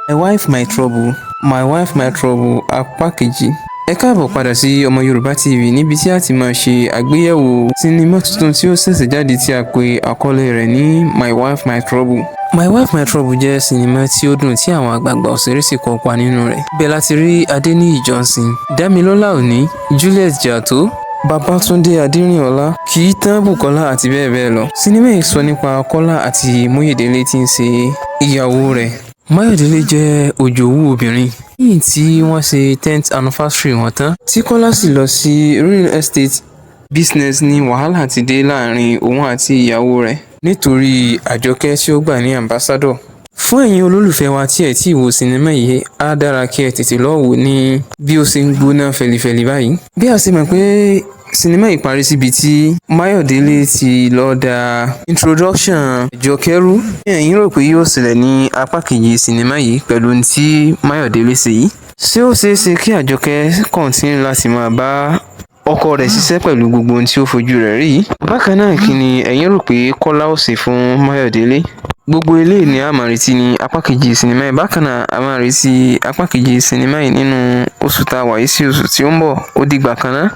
My Wife My Trouble, My Wife My Trouble, apá kejì. Ẹ káàbọ̀ padà sí Ọmọ Yorùbá TV, níbi tí a ti máa ṣe àgbéyẹ̀wò sinimá tuntun tí ó ṣẹ̀ṣẹ̀ jáde tí a pè àkọlé rẹ̀ ní My Wife My Trouble. My Wife My Trouble jẹ́ sinimá tí ó dùn tí àwọn àgbààgbà òṣèré sì kópa nínú rẹ̀. Ibẹ̀ la ti rí Adéníyì Johnson, Dámilọ́lá Òní, Juliet Jatau, Babátúndé Adérìnọlá, Kìítán Bùkọ́lá àti bẹ́ẹ̀ bẹ́ẹ̀ lọ. Sinimá yìí sọ nípa Kọ́lá àti Móyèdélé tí ń ṣe ìyàwó rẹ̀. Máyọ̀délé jẹ́ òjòwú obìnrin. Lẹ́yìn tí wọ́n ṣe 10th anniversary wọn tán, tí Kọ́lá sì lọ sí real estate business, ní wàhálà ti dé láàrin òun àti ìyàwó rẹ̀ nítorí Àjọkẹ́ tí ó gbà ní ambassador. Fún ẹ̀yin olólùfẹ́ wa tí ẹ tí wo sinimá yìí, á dára kí ẹ tètè lọ wò ní bí ó ṣe ń gbóná fẹlifẹli báyìí. Bí a ṣe mọ̀ pé sinimá yìí parí síbi tí Máyọ̀délé ti lọ da introduction Àjọkẹ́ rú. Ẹ̀yin rò pé yóò ṣẹlẹ̀ ní apá kejì sinimá yìí pẹ̀lú ohun tí Máyọ̀délé ṣe yìí? Ṣé ó ṣeé ṣe kí Àjọkẹ́ continue láti máa bá ọkọ rẹ̀ ṣiṣẹ́ pẹ̀lú gbogbo ohun tí ó fojú rẹ̀ rí yìí? Bákan náà, kí ni ẹ̀yin rò pé Kọ́lá ó ṣe fún Máyọ̀délé? Gbogbo eléyìí ni a máa retí ní apá kejì sinimá yìí. Bákan náà, a máa retí apá kejì sinimá yìí nínú oṣù tá a wà yìí sí oṣù tí ó ń bọ̀. Ó dìgbà kan náà.